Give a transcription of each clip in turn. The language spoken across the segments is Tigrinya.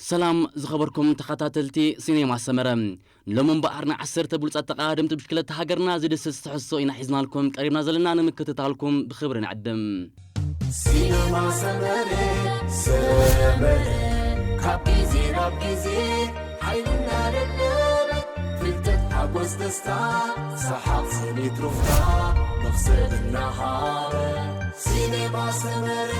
ሰላም ዝኸበርኩም ተኸታተልቲ ሲኔማ ሰመረ፣ ሎሚ እምበኣር ንዓሰርተ ብሉጻት ተቐዳደምቲ ብሽክለታ ሃገርና ዝድስስ ትሕዝቶ ኢና ሒዝናልኩም ቀሪብና ዘለና፣ ንምክትታልኩም ብኽብሪ ንዕድም። ሲኔማ ሰመረ፣ ሰመረ፣ ካብ ግዜ ናብ ግዜ ሓይልና ደለበ፣ ፍልጠት፣ ሓጎስ፣ ደስታ፣ ሰሓቕ፣ ስኒት፣ ሩፍታ፣ መኽሰብ እናሃበ፣ ሲኔማ ሰመረ።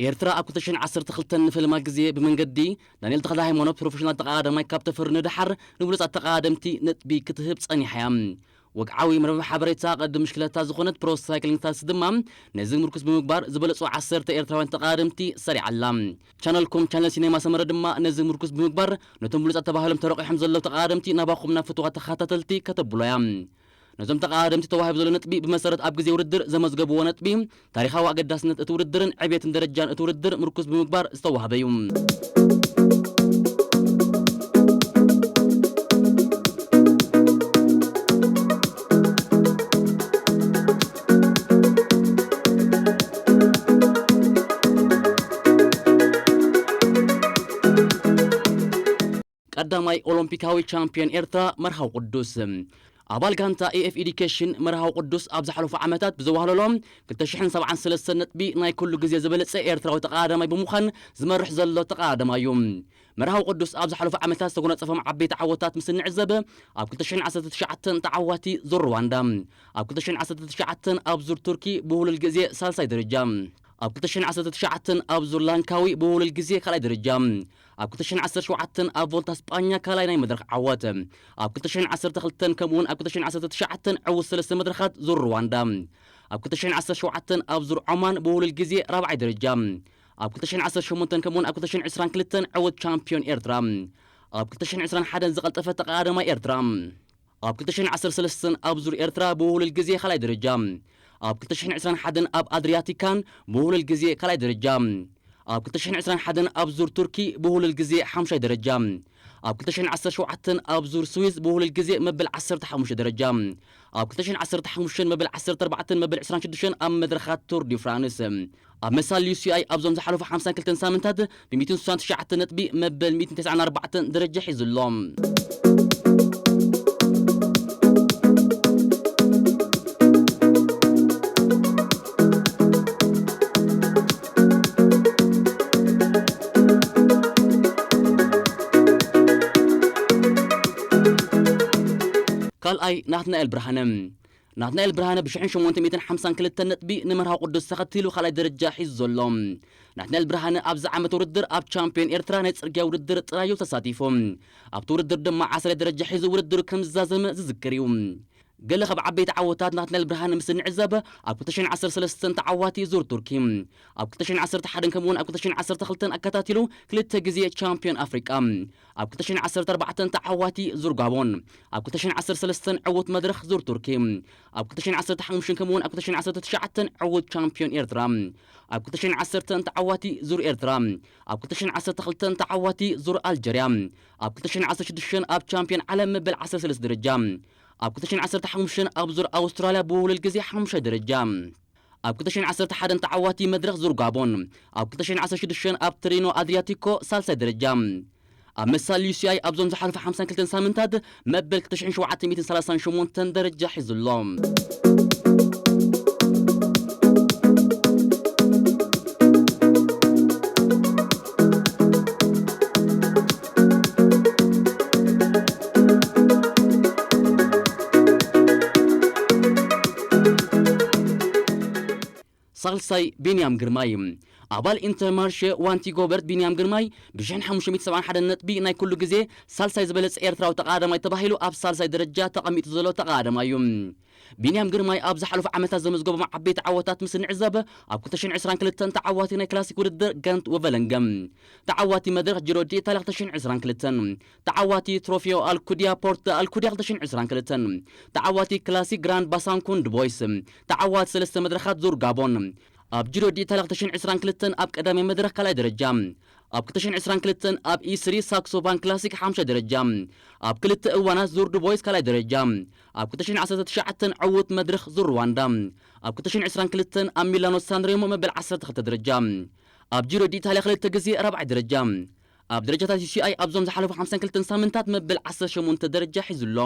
ኤርትራ ኣብ ክልተ ሽሕን ዓሰርተ ክልተን ንፈለማ ግዜ ብመንገዲ ዳንኤል ተኽለ ሃይማኖት ፕሮፌሽናል ተቐዳዳማይ ካብ ተፈሪ ንደሓር ንብሉጻት ተቐዳደምቲ ነጥቢ ክትህብ ጸኒሓ እያ። ወግዓዊ መርበብ ሓበሬታ ቅድድም ብሽክለታ ዝኾነት ፕሮ ሳይክሊንግ ስታትስ ድማ ነዚ ምርኩስ ብምግባር ዝበለጹ ዓሰርተ ኤርትራውያን ተቐዳደምቲ ሰሪዓ ኣላ። ቻነልኩም ቻነል ሲኔማ ሰመረ ድማ ነዚ ምርኩስ ብምግባር ነቶም ብሉጻት ተባሂሎም ተረቂሖም ዘለዉ ተቐዳደምቲ ናባኹም ናብ ፍቱዋት ተኸታተልቲ ከተብሎ እያ። ነዞም ተቐዳደምቲ ተዋሂቡ ዘሎ ነጥቢ ብመሰረት ኣብ ግዜ ውድድር ዘመዝገብዎ ነጥቢ፣ ታሪኻዊ ኣገዳስነት እቲ ውድድርን ዕብየትን ደረጃን እቲ ውድድር ምርኩስ ብምግባር ዝተዋህበ እዩ። ቀዳማይ ኦሎምፒካዊ ቻምፒዮን ኤርትራ መርሃዊ ቅዱስ። ኣባል ጋንታ ኤ ኤፍ ኤዱኬሽን መርሃዊ ቅዱስ ኣብ ዝሓለፉ ዓመታት ብዘዋህለሎ ክልተ ሽሕን ሰብዓን ሰለስተን ነጥቢ ናይ ኩሉ ግዜ ዝበለጸ ኤርትራዊ ተቐዳዳማይ ብምዃን ዝመርሕ ዘሎ ተቐዳዳማይ እዩ። መርሃዊ ቅዱስ ኣብ ዝሓለፉ ዓመታት ዝተጎናጸፎም ዓበይቲ ዓወታት ምስ እንዕዘብ፣ ኣብ ክልተ ሽሕን ዓሰርተ ትሽዓተን ተዓዋቲ ዙር ሩዋንዳ፣ ኣብ ክልተ ሽሕን ዓሰርተ ትሽዓተን ኣብ ዙር ቱርኪ ብውህሉል ግዜ ሳልሳይ ደረጃ፣ ኣብ ክልተ ሽሕን ዓሰርተ ትሽዓተን ኣብ ዙር ላንካዊ ብውህሉል ግዜ ካልኣይ ደረጃ፣ ኣብ ክልተ ሽሕን ዓሰርተ ሸውዓተን ኣብ ቮልታ ስጳኛ ካልኣይ ናይ መድረኽ ዓወት፣ ኣብ ክልተ ሽሕን ዓሰርተ ክልተን ከምኡውን ኣብ ክልተ ሽሕን ዓሰርተ ትሽዓተን ዕዉት ሰለስተ መድረኻት ዙር ሩዋንዳ፣ ኣብ ክልተ ሽሕን ዓሰርተ ሸውዓተን ኣብ ዙር ዖማን ብውህሉል ግዜ ራብዓይ ደረጃ፣ ኣብ ክልተ ሽሕን ዓሰርተ ሸሞንተን ከምኡውን ኣብ ክልተ ሽሕን ዕስራን ክልተን ዕዉት ቻምፒዮን ኤርትራ፣ ኣብ ክልተ ሽሕን ዕስራን ሓደን ዝቐልጠፈ ተቐዳዳማይ ኤርትራ፣ ኣብ ክልተ ሽሕን ዓሰርተ ሰለስተን ኣብ ዙር ኤርትራ ብውህሉል ግዜ ካልኣይ ደረጃ፣ ኣብ ክልተ ሽሕን ዕስራን ሓደን ኣብ ኣድሪያቲካን ብውህሉል ግዜ ካልኣይ ደረጃ፣ ኣብ ክልተ ሽሕን ዕስራን ሓደን ኣብ ዙር ቱርኪ ብውህሉል ግዜ ሓምሻይ ደረጃ፣ ኣብ ክልተ ሽሕን ዓሰርተ ሸውዓተን ኣብ ዙር ስዊዝ ብውህሉል ግዜ መበል ዓሰርተ ሓሙሽተ ደረጃ፣ ኣብ ክልተ ሽሕን ዓሰርተ ሓሙሽተን መበል ዓሰርተ ኣርባዕተን መበል ዕስራን ሽዱሽተን ኣብ መድረኻት ቱር ዲ ፍራንስ። ኣብ መሳል ዩ ሲ ኣይ ኣብዞም ዝሓለፉ ሓምሳን ክልተን ሳምንታት ብሚእትን ስሳን ትሽዓተን ነጥቢ መበል ሚእትን ተስዓን ኣርባዕተን ደረጃ ሒዙ ኣሎ። ካልኣይ ናትናኤል ብርሃነ። ናትናኤል ብርሃነ ብሽሕን ሸሞንተ ሚእትን ሓምሳን ክልተን ነጥቢ ንመርሃዊ ቅዱስ ተኸቲሉ ካልኣይ ደረጃ ሒዙ ዘሎ። ናትናኤል ብርሃነ ኣብዚ ዓመት ውድድር ኣብ ቻምፒዮን ኤርትራ ናይ ጽርግያ ውድድር ጥራይ እዩ ተሳቲፉ። ኣብቲ ውድድር ድማ ዓስራይ ደረጃ ሒዙ ውድድሩ ከም ዝዛዘመ ዝዝክር እዩ። ገለ ካብ ዓበይቲ ዓወታት ናትናኤል ብርሃነ ምስ እንዕዘብ፣ ኣብ ክልተ ሽሕን ዓሰርተ ሰለስተን ተዓዋቲ ዙር ቱርኪ፣ ኣብ ክልተ ሽሕን ዓሰርተ ሓደን ከምኡውን ኣብ ክልተ ሽሕን ዓሰርተ ክልተን ኣከታቲሉ ክልተ ግዜ ቻምፒዮን ኣፍሪቃ፣ ኣብ ክልተ ሽሕን ዓሰርተ ኣርባዕተን ተዓዋቲ ዙር ጋቦን፣ ኣብ ክልተ ሽሕን ዓሰርተ ሰለስተን ዕዉት መድረኽ ዙር ቱርኪ፣ ኣብ ክልተ ሽሕን ዓሰርተ ሓሙሽተን ከምኡውን ኣብ ክልተ ሽሕን ዓሰርተ ትሽዓተን ዕዉት ቻምፒዮን ኤርትራ፣ ኣብ ክልተ ሽሕን ዓሰርተን ተዓዋቲ ዙር ኤርትራ፣ ኣብ ክልተ ሽሕን ዓሰርተ ክልተን ተዓዋቲ ዙር ኣልጀርያ፣ ኣብ ክልተ ሽሕን ዓሰርተ ሽዱሽተን ኣብ ቻምፒዮን ዓለም መበል ዓሰርተ ሰለስተ ደረጃ፣ ኣብ ክልተ ሽሕን ዓሰርተ ሓሙሽተን ኣብ ዙር ኣውስትራልያ ብውህሉል ግዜ ሓሙሻይ ደረጃ፣ ኣብ ክልተ ሽሕን ዓሰርተ ሓደን ተዓዋቲ መድረኽ ዙር ጋቦን፣ ኣብ ክልተ ሽሕን ዓሰርተ ሽዱሽተን ኣብ ትሪኖ ኣድሪያቲኮ ሳልሳይ ደረጃ። ኣብ መሳል ዩ ሲ ኣይ ኣብዞም ዝሓለፉ ሓምሳን ክልተን ሳምንታት መበል ክልተ ሽሕን ሸውዓተ ሚእትን ሰላሳን ሸሞንተን ደረጃ ሒዙ ኣሎ። ሳልሳይ ቢንያም ግርማይ። ኣባል ኢንተርማርሼ ዋንቲ ጎበርት ቢንያም ግርማይ ብሽሕን ሓሙሽተ ሚእትን ሰብዓን ሓደን ነጥቢ ናይ ኩሉ ግዜ ሳልሳይ ዝበለጸ ኤርትራዊ ተቐዳዳማይ ተባሂሉ ኣብ ሳልሳይ ደረጃ ተቐሚጡ ዘሎ ተቐዳዳማይ እዩ። ቢንያም ግርማይ ኣብ ዝሓለፉ ዓመታት ዘመዝገቦም ዓበይቲ ዓወታት ምስ እንዕዘብ፣ ኣብ ክልተ ሽሕን ዕስራን ክልተን ተዓዋቲ ናይ ክላሲክ ውድድር ገንት ወቨለንገም፣ ተዓዋቲ መድረኽ ጂሮ ዲ ኢታልያ ክልተ ሽሕን ዕስራን ክልተን፣ ተዓዋቲ ትሮፊዮ ኣልኩድያ ፖርት ኣልኩድያ ክልተ ሽሕን ዕስራን ክልተን፣ ተዓዋቲ ክላሲክ ግራንድ ባሳንኩን ድቦይስ፣ ተዓዋቲ ሰለስተ መድረኻት ዙር ጋቦን፣ ኣብ ጂሮ ዲ ኢታልያ ክልተ ሽሕን ዕስራን ክልተን ኣብ ቀዳማይ መድረኽ ካልኣይ ደረጃ፣ ኣብ ክልተ ሽሕን ዕስራን ክልተን ኣብ ኢ ስሪ ሳክሶ ባንክ ክላሲክ ሓምሻይ ደረጃ፣ ኣብ ክልተ እዋናት ዙር ድቦይስ ካልኣይ ደረጃ፣ ኣብ ክልተ ሽሕን ዓሰርተ ትሽዓተን ዕዉት መድረኽ ዙር ሩዋንዳ፣ ኣብ ክልተ ሽሕን ዕስራን ክልተን ኣብ ሚላኖ ሳንሬሞ መበል ዓሰርተ ክልተ ደረጃ፣ ኣብ ጂሮ ዲ ኢታልያ ክልተ ግዜ ራብዓይ ደረጃ። ኣብ ደረጃታት ዩ ሲ ኣይ ኣብዞም ዝሓለፉ ሓምሳን ክልተን ሳምንታት መበል ዓሰርተ ሸሞንተ ደረጃ ሒዙ ኣሎ።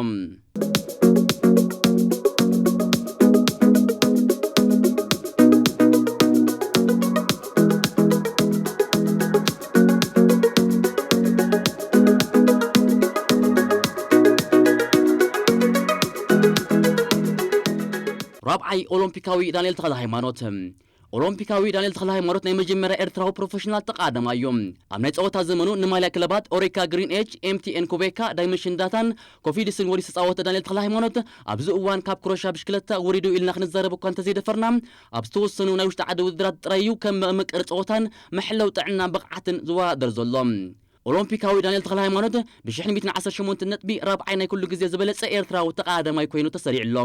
ራብዓይ ኦሎምፒካዊ ዳንኤል ተኽለ ሃይማኖት። ኦሎምፒካዊ ዳንኤል ተኽለ ሃይማኖት ናይ መጀመርያ ኤርትራዊ ፕሮፌሽናል ተቓዳዳማይ እዩ። ኣብ ናይ ጸወታ ዘመኑ ንማልያ ክለባት ኦሬካ ግሪን ኤጅ፣ ኤም ቲ ኤን ኮቤካ፣ ዳይመንሽን ዳታን ኮፊድስን ወዲሱ ዝተጻወተ ዳንኤል ተኽለ ሃይማኖት ኣብዚ እዋን ካብ ክሮሻ ብሽክለታ ወሪዱ ኢልና ክንዛረብ እኳ እንተዘይደፈርና፣ ኣብ ዝተወሰኑ ናይ ውሽጢ ዓዲ ውድድራት ጥራይ እዩ ከም መቐመቀሪ ጸወታን መሐለዊ ጥዕናን ብቕዓትን ዝወዳደር ዘሎ። ኦሎምፒካዊ ዳንኤል ተኽለ ሃይማኖት ብሽሕ ሚእትን ዓሰርተ ሸሞንተ ነጥቢ ራብዓይ ናይ ኩሉ ግዜ ዝበለጸ ኤርትራዊ ተቓዳዳማይ ኮይኑ ተሰሪዑ ኣሎ።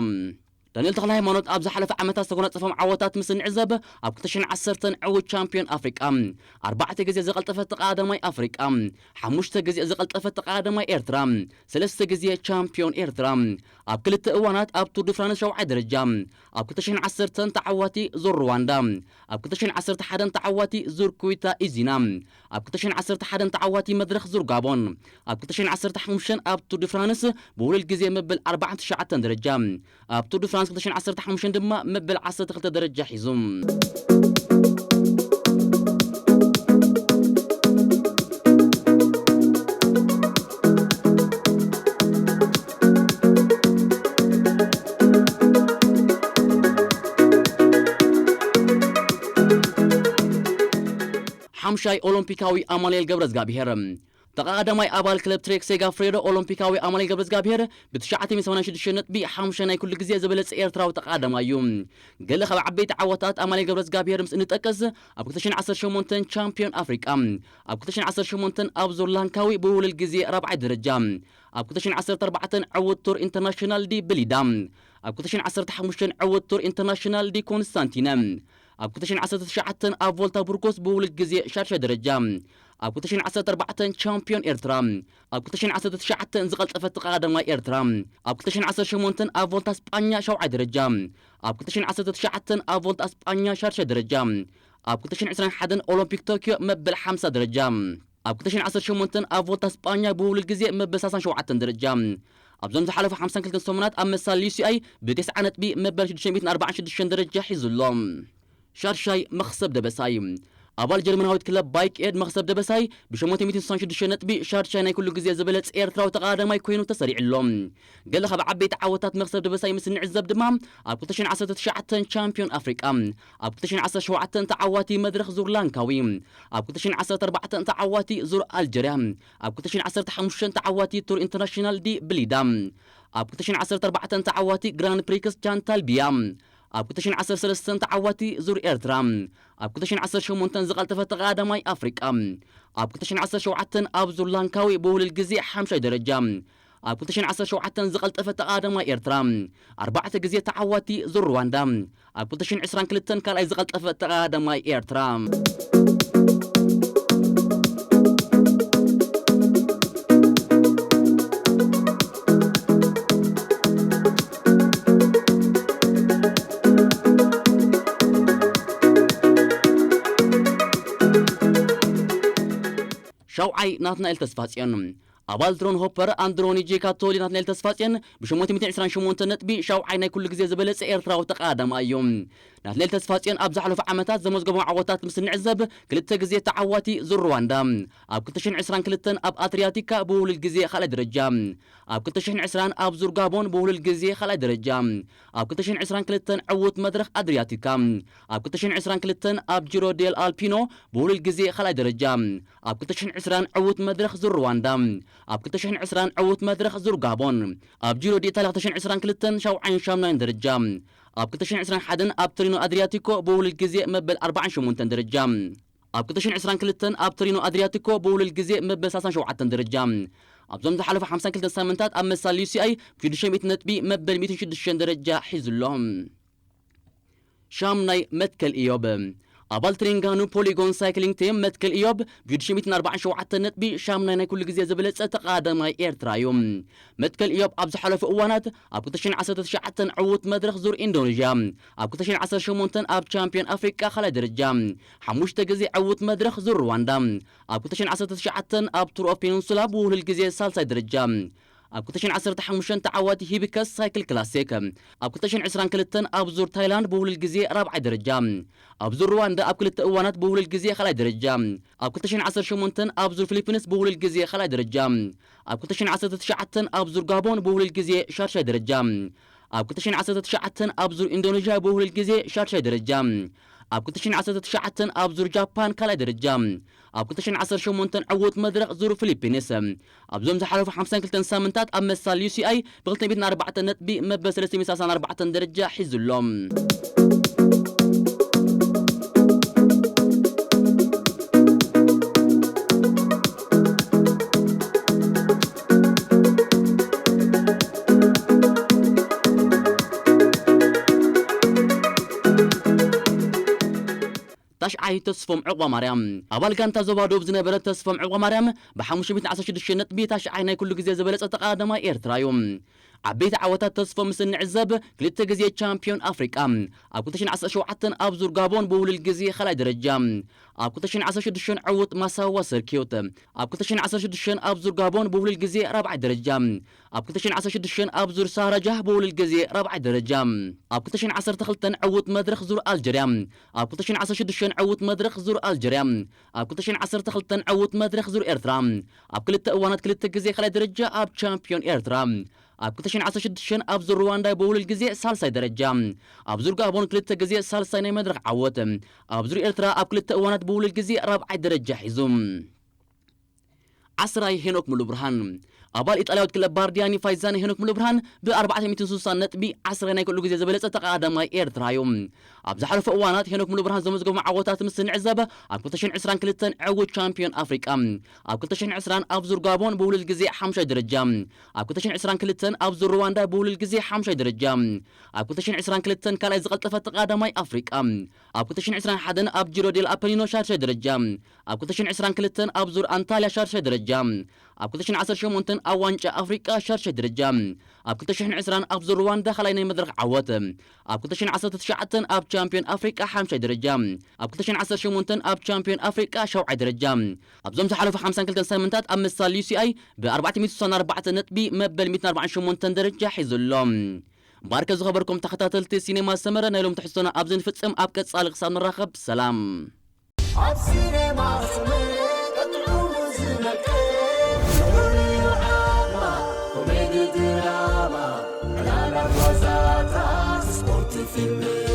ዳንኤል ተኽለ ሃይማኖት ኣብ ዝሓለፈ ዓመታት ዝተጎናጸፎም ዓወታት ምስ እንዕዘብ፣ ኣብ ክልተ ሽሕን ዓሰርተን ዕዉት ቻምፒዮን ኣፍሪቃ፣ ኣርባዕተ ግዜ ዝቐልጠፈ ተቓዳዳማይ ኣፍሪቃ፣ ሓሙሽተ ግዜ ዝቐልጠፈ ተቓዳዳማይ ኤርትራ፣ ሰለስተ ግዜ ቻምፒዮን ኤርትራ፣ ኣብ ክልተ እዋናት ኣብ ቱር ዲ ፍራንስ ሻውዓይ ደረጃ፣ ኣብ ክልተ ሽሕን ዓሰርተን ተዓዋቲ ዙር ሩዋንዳ፣ ኣብ ክልተ ሽሕን ዓሰርተ ሓደን ተዓዋቲ ዙር ኩዊታ ኢዚና፣ ኣብ ክልተ ሽሕን ዓሰርተ ሓደን ተዓዋቲ መድረኽ ዙር ጋቦን፣ ኣብ ክልተ ሽሕን ዓሰርተ ሓሙሽተን ኣብ ቱር ዲ ፍራንስ ብውህሉል ግዜ መበል ኣርባዓን ትሽዓተን ደረጃ፣ ኣብ ቱር ዲ ፍራንስ ክልተ ሽሕን ዓሰርተ ሓሙሽተን ድማ መበል ዓሰርተ ክልተ ደረጃ ሒዙ። ሓምሻይ ኦሎምፒካዊ ኣማኑኤል ገብረዝጋብሄር። ተቐዳዳማይ ኣባል ክለብ ትሬክ ሴጋፍሬዶ ኦሎምፒካዊ ኣማኑኤል ገብረዝጋብሄር ብትሽዓተ ሚእቲ ሰማንያን ሽዱሽተ ነጥቢ ሓምሻይ ናይ ኩሉ ግዜ ዝበለጸ ኤርትራዊ ተቐዳዳማይ እዩ። ገለ ካብ ዓበይቲ ዓወታት ኣማኑኤል ገብረዝጋብሄር ምስ እንጠቅስ፣ ኣብ ክልተ ሽሕን ዓሰርተ ሸሞንተን ቻምፒዮን ኣፍሪቃ፣ ኣብ ክልተ ሽሕን ዓሰርተ ሸሞንተን ኣብ ዙር ላንካዊ ብውህሉል ግዜ ራብዓይ ደረጃ፣ ኣብ ክልተ ሽሕን ዓሰርተ ኣርባዕተን ዕዉት ቱር ኢንተርናሽናል ዲ ብሊዳ፣ ኣብ ክልተ ሽሕን ዓሰርተ ሓሙሽተን ዕዉት ቱር ኢንተርናሽናል ዲ ኮንስታንቲነ፣ ኣብ ክልተ ሽሕን ዓሰርተ ትሽዓተን ኣብ ቮልታ ቡርጎስ ብውህሉል ግዜ ሻድሻይ ደረጃ፣ ኣብ ክልተ ሽሕን ዓሰርተ ኣርባዕተን ቻምፒዮን ኤርትራ፣ ኣብ ክልተ ሽሕን ዓሰርተ ትሽዓተን ዝቐልጠፈ ተቐዳዳማይ ኤርትራ፣ ኣብ ክልተ ሽሕን ዓሰርተ ሸሞንተን ኣብ ቮልታ ስጳኛ ሻውዓይ ደረጃ፣ ኣብ ክልተ ሽሕን ዓሰርተ ትሽዓተን ኣብ ቮልታ ስጳኛ ሻድሻይ ደረጃ፣ ኣብ ክልተ ሽሕን ዕስራን ሓደን ኦሎምፒክ ቶክዮ መበል ሓምሳ ደረጃ፣ ኣብ ክልተ ሽሕን ዓሰርተ ሸሞንተን ኣብ ቮልታ ስጳኛ ብውህሉል ግዜ መበል ሰላሳን ሸውዓተን ደረጃ፣ ኣብዞም ዝሓለፉ ሓምሳን ክልተን ሰሙናት ኣብ መሳል ዩ ሲ ኣይ ብተስዓ ነጥቢ መበል ሽዱሽተ ሚእትን ኣርባዓን ሽዱሽተን ደረጃ ሒዙ ኣሎ። ሻድሻይ መኽሰብ ደበሳይ። ኣባል ጀርመናዊት ክለብ ባይክ ኤድ መኽሰብ ደበሳይ ብሸሞንተ ሚእትን ስሳን ሽዱሽተ ነጥቢ ሻድሻይ ናይ ኩሉ ግዜ ዝበለጸ ኤርትራዊ ተቐዳዳማይ ኮይኑ ተሰሪዑ ኣሎ። ገለ ካብ ዓበይቲ ዓወታት መኽሰብ ደበሳይ ምስ እንዕዘብ ድማ፣ ኣብ ክልተ ሽሕን ዓሰርተ ትሽዓተን ቻምፒዮን ኣፍሪቃ፣ ኣብ ክልተ ሽሕን ዓሰርተ ሸውዓተን ተዓዋቲ መድረኽ ዙር ላንካዊ፣ ኣብ ክልተ ሽሕን ዓሰርተ ኣርባዕተን ተዓዋቲ ዙር ኣልጀርያ፣ ኣብ ክልተ ሽሕን ዓሰርተ ሓሙሽተን ተዓዋቲ ቱር ኢንተርናሽናል ዲ ብሊዳ፣ ኣብ ክልተ ሽሕን ዓሰርተ ኣርባዕተን ተዓዋቲ ግራንድ ፕሪክስ ቻንታል ቢያ፣ ኣብ ክልተ ሽሕን ዓሰርተ ሰለስተን ተዓዋቲ ዙር ኤርትራ፣ ኣብ ክልተ ሽሕን ዓሰርተ ሸሞንተን ዝቐልጠፈ ተቐዳዳማይ ኣፍሪቃ፣ ኣብ ክልተ ሽሕን ዓሰርተ ሸውዓተን ኣብ ዙር ላንካዊ ብውህሉል ግዜ ሓምሻይ ደረጃ፣ ኣብ ክልተ ሽሕን ዓሰርተ ሸውዓተን ዝቐልጠፈ ተቐዳዳማይ ኤርትራ፣ ኣርባዕተ ግዜ ተዓዋቲ ዙር ሩዋንዳ፣ ኣብ ክልተ ሽሕን ዕስራን ክልተን ካልኣይ ዝቐልጠፈ ተቐዳዳማይ ኤርትራ። ሻውዓይ ናትናኤል ተስፋጽዮን። ኣባል ድሮን ሆፐር ኣንድሮኒ ጄካቶሊ ናትናኤል ተስፋጽዮን ብሸሞንተ ሚእትን ዕስራን ሸሞንተን ነጥቢ ሻውዓይ ናይ ኩሉ ግዜ ዝበለጸ ኤርትራዊ ተቐዳዳማይ እዩ። ናትናኤል ተስፋጽዮን ኣብ ዝሓለፉ ዓመታት ዘመዝገቦም ዓወታት ምስ እንዕዘብ፣ ክልተ ግዜ ተዓዋቲ ዙር ሩዋንዳ፣ ኣብ ክልተ ሽሕን ዕስራን ክልተን ኣብ ኣትሪያቲካ ብውህሉል ግዜ ካልኣይ ደረጃ፣ ኣብ ክልተ ሽሕን ዕስራን ኣብ ዙር ጋቦን ብውህሉል ግዜ ካልኣይ ደረጃ፣ ኣብ ክልተ ሽሕን ዕስራን ክልተን ዕዉት መድረኽ ኣድሪያቲካ፣ ኣብ ክልተ ሽሕን ዕስራን ክልተን ኣብ ጂሮ ዴል ኣልፒኖ ብውህሉል ግዜ ካልኣይ ደረጃ፣ ኣብ ክልተ ሽሕን ዕስራን ዕዉት መድረኽ ዙር ሩዋንዳ፣ ኣብ ክልተ ሽሕን ዕስራን ዕዉት መድረኽ ዙር ጋቦን፣ ኣብ ጂሮ ዲ ኢታልያ ክልተ ሽሕን ዕስራን ክልተን ሻውዓይን ሻምናይን ደረጃ፣ ኣብ ክልተ ሽሕን ዕስራን ሓደን ኣብ ቶሪኖ ኣድሪያቲኮ ብውህሉል ግዜ መበል ኣርባዓን ሸሞንተን ደረጃ፣ ኣብ ክልተ ሽሕን ዕስራን ክልተን ኣብ ቶሪኖ ኣድሪያቲኮ ብውህሉል ግዜ መበል ሰላሳን ሸውዓተን ደረጃ፣ ኣብዞም ዝሓለፉ ሓምሳን ክልተን ሳምንታት ኣብ መሳል ዩ ሲ ኣይ ብሽዱሽተ ሚእቲ ነጥቢ መበል ሚእትን ሽዱሽተን ደረጃ ሒዙ ኣሎ። ሻምናይ መትከል ኢዮብ። ኣባል ትሪንጋኑ ፖሊጎን ሳይክሊንግ ቲም መትከል ኢዮብ ብ ሽዱሽተ ሚእትን ኣርባዓን ሸውዓተን ነጥቢ ሻምናይ ናይ ኩሉ ግዜ ዝበለጸ ተቐዳዳማይ ኤርትራ እዩ። መትከል ኢዮብ ኣብ ዝሓለፉ እዋናት ኣብ ክልተ ሽሕን ዓሰርተ ትሽዓተን ዕዉት መድረኽ ዙር ኢንዶኔዥያ፣ ኣብ ክልተ ሽሕን ዓሰርተ ሸሞንተን ኣብ ቻምፒዮን ኣፍሪቃ ካልኣይ ደረጃ፣ ሓሙሽተ ግዜ ዕዉት መድረኽ ዙር ሩዋንዳ፣ ኣብ ክልተ ሽሕን ዓሰርተ ትሽዓተን ኣብ ቱር ኦፍ ፔኒንሱላ ብውህሉል ግዜ ሳልሳይ ደረጃ፣ ኣብ ክልተ ሽሕን ዓሰርተ ሓሙሽተን ተዓዋቲ ሂቢከስ ሳይክል ክላሲክ፣ ኣብ ክልተ ሽሕን ዕስራን ክልተን ኣብ ዙር ታይላንድ ብውህሉል ግዜ ራብዓይ ደረጃ፣ ኣብ ዙር ሩዋንዳ ኣብ ክልተ እዋናት ብውህሉል ግዜ ካልኣይ ደረጃ፣ ኣብ ክልተ ሽሕን ዓሰርተ ሸሞንተን ኣብ ዙር ፊሊፒንስ ብውህሉል ግዜ ካልኣይ ደረጃ፣ ኣብ ክልተ ሽሕን ዓሰርተ ትሽዓተን ኣብ ዙር ጋቦን ብውህሉል ግዜ ሻድሻይ ደረጃ፣ ኣብ ክልተ ሽሕን ዓሰርተ ትሽዓተን ኣብ ዙር ኢንዶኔዥያ ብውህሉል ግዜ ሻድሻይ ደረጃ፣ ኣብ ክልተ ሽሕን ዓሰርተ ትሽዓተን ኣብ ዙር ጃፓን ካልኣይ ደረጃ፣ ኣብ ክልተ ሽሕን ዓሰርተ ሸሞንተን ዕዉት መድረኽ ዙር ፊሊፒንስ፣ ኣብዞም ዝሓለፉ ሓምሳን ክልተን ሳምንታት ኣብ መሳል ዩ ሲ ኣይ ብ ክልተ ሚእትን ኣርባዕተን ነጥቢ መበል ሰለስተ ሚእትን ሰላሳን ኣርባዕተን ደረጃ ሒዙ ኣሎ። ታሽዓይ ተስፎም ዕቑባማርያም። ኣባል ጋንታ ዞባ ደቡብ ዝነበረ ተስፎም ዕቑባማርያም ብ ሓሙሽተ ሚእትን ዓሰርተ ሽዱሽተ ነጥቢ ታሽዓይ ናይ ኩሉ ግዜ ዝበለጸ ተቐዳዳማይ ኤርትራ እዩ። ዓበይቲ ዓወታት ተስፎም ምስ እንዕዘብ፣ ክልተ ግዜ ቻምፒዮን ኣፍሪቃ፣ ኣብ ክልተ ሽሕን ዓሰርተ ሸውዓተን ኣብ ዙር ጋቦን ብውህሉል ግዜ ካልኣይ ደረጃ፣ ኣብ ክልተ ሽሕን ዓሰርተ ሽዱሽተን ዕዉት ማሳዋ ሰርኪዩት፣ ኣብ ክልተ ሽሕን ዓሰርተ ሽዱሽተን ኣብ ዙር ጋቦን ብውህሉል ግዜ ራብዓይ ደረጃ፣ ኣብ ክልተ ሽሕን ዓሰርተ ሽዱሽተን ኣብ ዙር ሳራጃ ብውህሉል ግዜ ራብዓይ ደረጃ፣ ኣብ ክልተ ሽሕን ዓሰርተ ክልተን ዕዉት መድረኽ ዙር ኣልጀርያ፣ ኣብ ክልተ ሽሕን ዓሰርተ ሽዱሽተን ዕዉት መድረኽ ዙር ኣልጀርያ፣ ኣብ ክልተ ሽሕን ዓሰርተ ክልተን ዕዉት መድረኽ ዙር ኤርትራ፣ ኣብ ክልተ እዋናት ክልተ ግዜ ካልኣይ ደረጃ ኣብ ቻምፒዮን ኤርትራ፣ ኣብ ክልተ ሽሕን ዓሰርተ ሽዱሽተን ኣብ ዙር ሩዋንዳ ብውህሉል ግዜ ሳልሳይ ደረጃ፣ ኣብ ዙር ጋቦን ክልተ ግዜ ሳልሳይ ናይ መድረኽ ዓወት፣ ኣብ ዙር ኤርትራ ኣብ ክልተ እዋናት ብውህሉል ግዜ ራብዓይ ደረጃ ሒዙ። ዓስራይ ሄኖክ ሙሉብርሃን። ኣባል ኢጣልያዊት ክለብ ባርዲያኒ ፋይዛን ሄኖክ ሙሉብርሃን ብ ኣርባዕተ ሚእትን ስሳን ነጥቢ ዓስራይ ናይ ኩሉ ግዜ ዝበለጸ ተቐዳዳማይ ኤርትራ እዩ። ኣብ ዝሓለፈ እዋናት ሄኖክ ሙሉብርሃን ዘመዝገቦም ዓወታት ምስ ንዕዘብ፣ ኣብ ክልተ ሽሕን ዕስራን ክልተን ዕዉት ቻምፒዮን ኣፍሪቃ፣ ኣብ ክልተ ሽሕን ዕስራን ኣብ ዙር ጋቦን ብውህሉል ግዜ ሓምሻይ ደረጃ፣ ኣብ ክልተ ሽሕን ዕስራን ክልተን ኣብ ዙር ሩዋንዳ ብውህሉል ግዜ ሓምሻይ ደረጃ፣ ኣብ ክልተ ሽሕን ዕስራን ክልተን ካልኣይ ዝቐልጠፈ ተቐዳዳማይ ኣፍሪቃ፣ ኣብ ክልተ ሽሕን ዕስራን ሓደን ኣብ ጂሮ ዴል ኣፐኒኖ ሻድሻይ ደረጃ፣ ኣብ ክልተ ሽሕን ዕስራን ክልተን ኣብ ዙር ኣንታልያ ሻድሻይ ደረጃ፣ ኣብ ክልተ ሽሕን ዓሰርተ ሸሞንተን ኣብ ዋንጫ ኣፍሪቃ ሻድሻይ ደረጃ፣ ኣብ ክልተ ሽሕን ዕስራን ኣብ ዙር ሩዋንዳ ካልኣይ ናይ መድረኽ ዓወት፣ ኣብ ክልተ ሽሕን ዓሰርተ ትሽዓተን ኣብ ቻምፒዮን ኣፍሪቃ ሓምሻይ ደረጃ፣ ኣብ ክልተ ሽሕን ዓሰርተ ሸሞንተን ኣብ ቻምፒዮን ኣፍሪቃ ሻውዓይ ደረጃ፣ ኣብዞም ዝሓለፉ ሓምሳን ክልተን ሳምንታት ኣብ መሳል ዩ ሲ ኣይ ብ ኣርባዕተ ሚእትን ስሳን ኣርባዕተን ነጥቢ መበል ሚእትን ኣርባዓን ሸሞንተን ደረጃ ሒዙ ኣሎ። ባርከ ዝኸበርኩም ተኸታተልቲ ሲኔማ ሰመረ፣ ናይ ሎም ትሕዝቶና ኣብዚ ንፍጽም። ኣብ ቀጻሊ ክሳብ ንራኸብ ሰላም። ኣብ ሲኔማ ሰመረ ቀጥዑ ዝመልከት፣ ዝሑል እዩ ዓቕማ፣ ኮሜዲ ድራማ፣ ዕላላት ዋዛታት፣ ስፖርት ፊልም